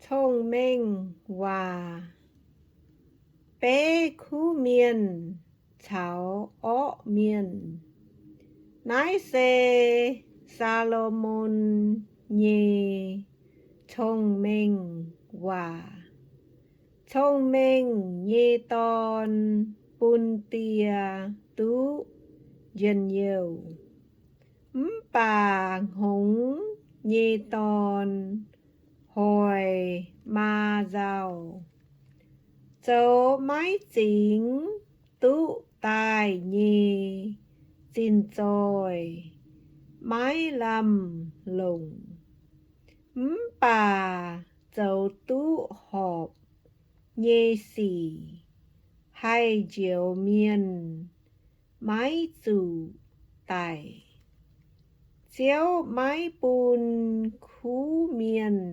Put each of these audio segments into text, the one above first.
Cong-Mengh Waac. Beiv kuv mienh caux orqv mienh. Naaiv se Saa^lo^morn nyei cong-mengh waac. Cong-mengh nyei dorn bun die duqv njien-youh, mv baac hngongx nyei dorn hoic maa nzauh. Zoux maiv zingx duqv daaih nyei zinh zoih maiv lamh longc, mv baac zoux duqv horpc nyei sic haih njoux mienh maiv zuqc daic. Ziouv maiv bun kuv mienh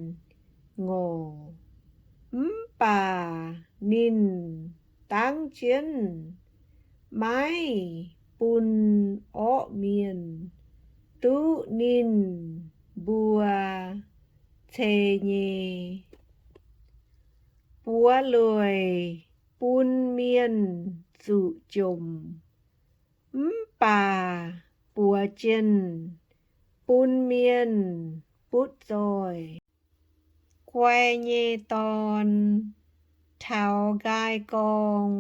ngorc, mv baac ninh dangv jienv maiv bun orqv mienh duqv ninh mbuo ceix nyei. Buoz lueic bun mienh zuqc jomc, mv baac buoz jienh bun mienh butv zoih. Guai nyei dorn taux nqaai gorng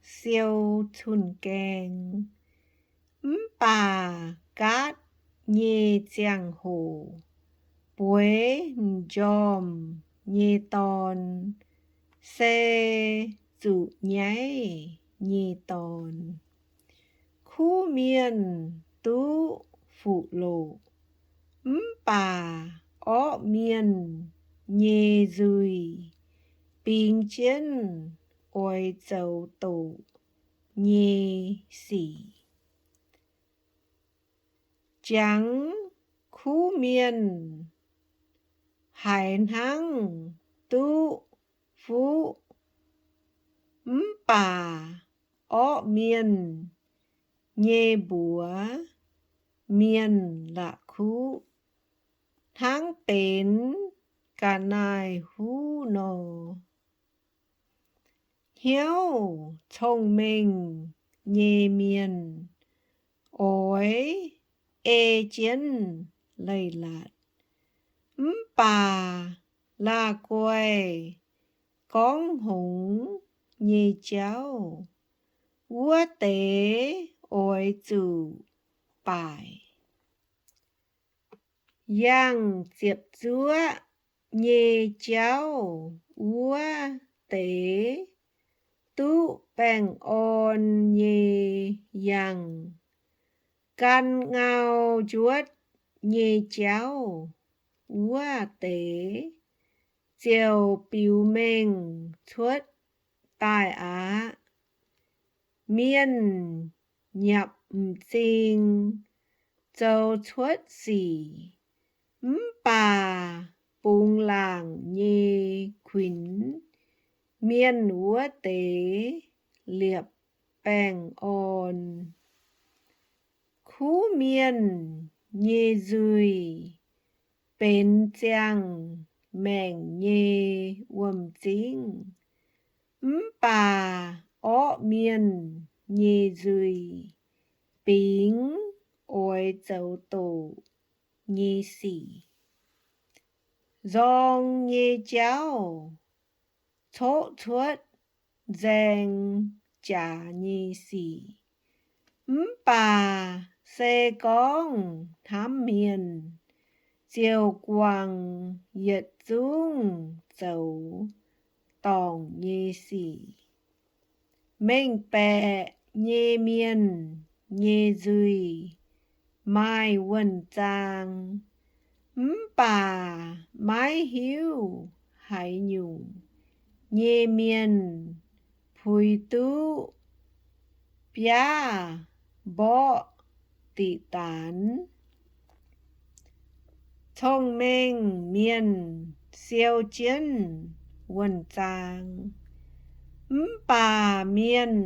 siou cun-gaeng, mv baac gaatv nyei ziangh hoc bueix m'njormh nyei dorn se zuqc nyaiv nyei dorn. Kuv mienh duqv fuqv-loqc, mv baac orqv mienh nyei nzuih bingx jienv oix zoux doqc nyei sic. Jangx kuv mienh haiz hnangv duqv fuqv, mv baac orqv mienh nyei mbuox mienh la'kuqv hnangv benx ga'naaiv-huv nor. Hnyouv cong-mengh nyei mienh oix ei jienv leiz-latc, mv baac la'guaih gorngv hngongx nyei jauv wuov deix oix zuqc baaic. Yangh ziepc zuoqv nyei jauv wuov deix duqv baengh orn nyei yangh. Gan ngau njuotv nyei jauv wuov deix ziouc biux mengh cuotv daaih aqv. Mienh nyapc m'zing zoux cuotv sic, mv baac bungx laangc nyei kuinx mienh wuov deix liepc baengh orn. Kuv mienh nyei nzuih benx ziangh maengc nyei wuom-zingv, mv baac orqv mienh nyei nzuih bingx oix zoux doqc nyei sic. Nzorng nyei jauv coqv cuotv nzaeng jaax nyei sic, mv baac se gorngv hnamv mienh ziouc guangc yietc zungv zoux dorngc nyei sic. Mengh baeqc nyei mienh nyei nzuih maaih wuonh zaang, mv baac maiv hiuv haaix nyungc nyei mienh puix duqv biaav mborqv diqc daanx. Cong-mengh mienh siou jienv wuonh zaang, mv baac mienh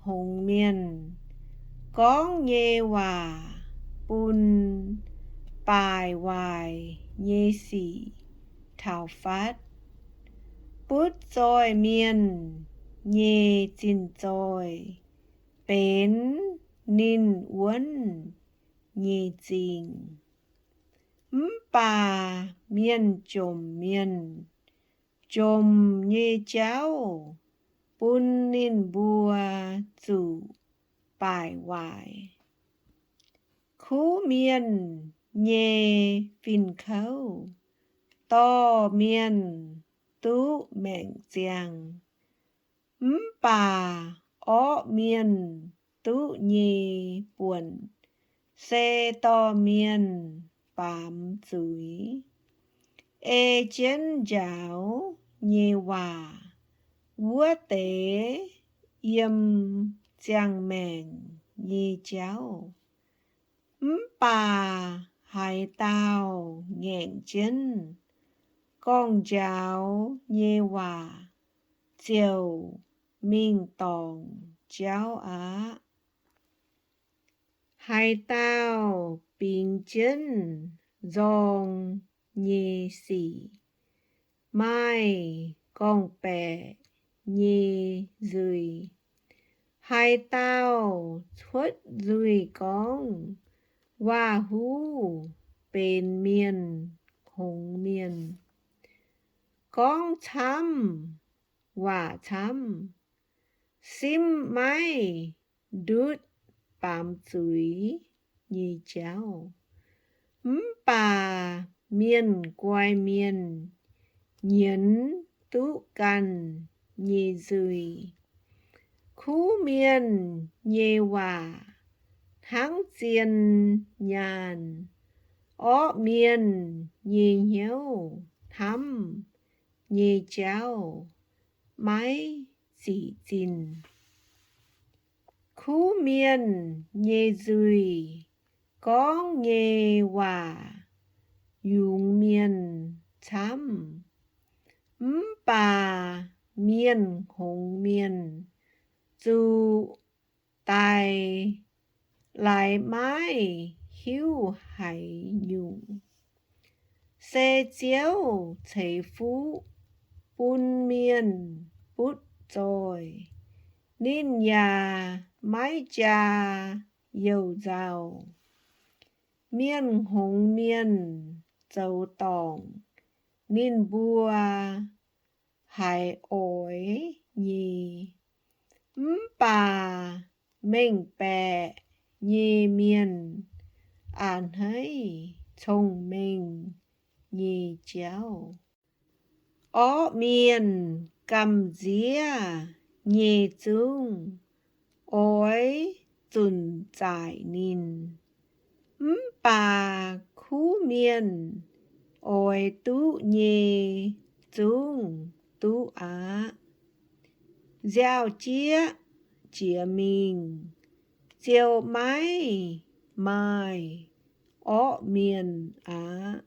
hngongx mienh gorngv nyei waac bun baaic waaic nyei sic taux fatv. Butv zoih mienh nyei zinh zoih benx ninh wuonv nyei zingh, mv baac mienh jomc mienh jomc nyei jauv bun ninh mbuo zuqc baaic waaic. Kuv mienh nyei fin-kouv dorh mienh duqv maengc ziangh, mv baac orqv mienh duqv nyei buonc se dorh mienh baamz zuiz. Ei jienv njaaux nyei waac wuov deix yiem ziangh maengc nyei jauv, mv baac haaix dauh ngaengc jienv gorngv-njaaux nyei waac ziouc mingh dorngc jauv aqv. Haaix dauh bingx jienv nzorng nyei sic maaih gorngv-baeqc nyei nzuih. Haaix dauh cuotv nzuih gorngv waac-huv benx mienh hngongx mienh, gorngv camv waac camv, simv maiv ndutv baamz zuiz nyei jauv. Mv baac mienh guai mienh nyienz duqv ganh nyei nzuih. Kuv mienh nyei waac hnangv zien nyaanh, orqv mienh nyei hnyouv hnamv nyei jauv maiv zic zinh. Kuv mienh nyei nzuih gorngv nyei waac yungz mienh camv, mv baac mienh hngongx mienh zuqc daic laaix maiv hiuv haaix nyungc. Se Ziouv ceix fuqv bun mienh butv zoih, ninh yaac maiv jaa youh nzauh. Mienh hngongx mienh zoux dorngc, ninh mbuo haiz oix nyei, mv baac mengh baeqc nyei mienh a'hneiv cong-mengh nyei jauv. Orqv mienh gamh nziev nyei zungv oix zunc zaaic ninh, mv baac kuv mienh oix duqv nyei zungv duqv aqv. Nziaaux-jieqv jiex mingh ziouc maiv maaih orqv mienh aqv.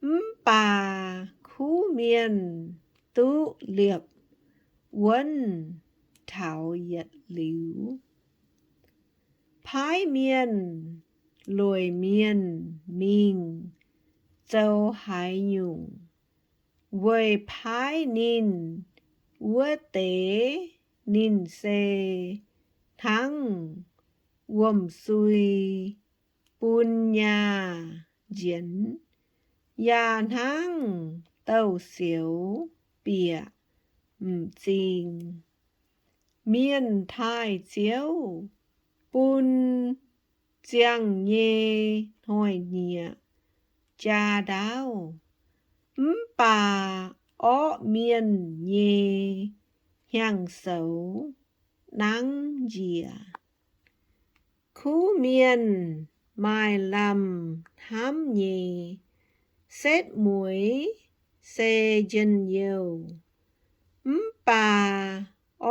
Mv baac kuv mienh duqv liepc wuonv taux yietc liuz. Paaiv mienh lueic mienh mingh zoux haaix nyungc? Weic paaiv ninh wuov deix ninh se hnangv wuom-sui bun nyaah njienx, yaac hnangv douz-sioux bieqc m'zing. Mienh taaih Ziouv bun ziangh nyei hnoi-nyieqc jaa ndaauv, mv baac orqv mienh nyei hnyangx-soux nangv njiec. Kuv mienh maaih lamh hnamv nyei, setv mueiz se njien-youh, mv baac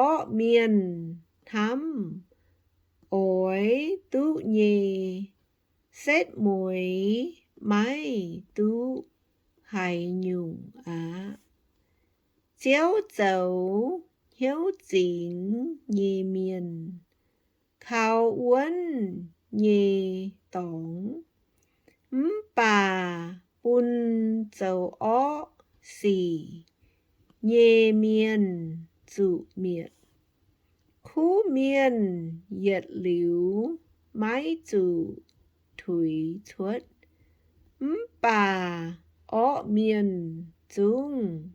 orqv mienh hnamv oix duqv nyei, setv mueiz maiv duqv haaix nyungc aqv. Ziouv zoux hnyouv zingx nyei mienh kaux wuonv nyei dorngx, mv baac bun zoux orqv sic nyei mienh zuqc mietc. Kuv mienh yietc liuz maiv zuqc tuix cuotv, mv baac orqv mienh zungv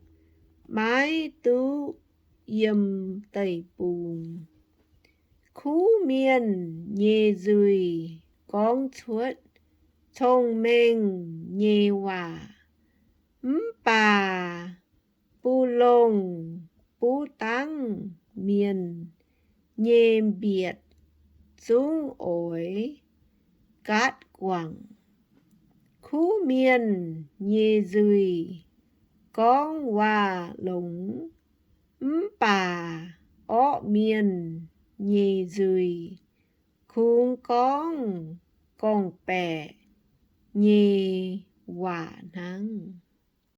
maiv duqv yiem deic-bung. Kuv mienh nyei nzuih gorngv cuotv cong-mengh nyei waac, mv baac bu longh buv dangv mienh nyei mbietc zungv oix gaatv guangc. Kuv mienh nyei nzuih gorngv waac longx, mv baac orqv mienh nyei nzuih kungx gorngv gorngv-baeqc nyei waac hnangv.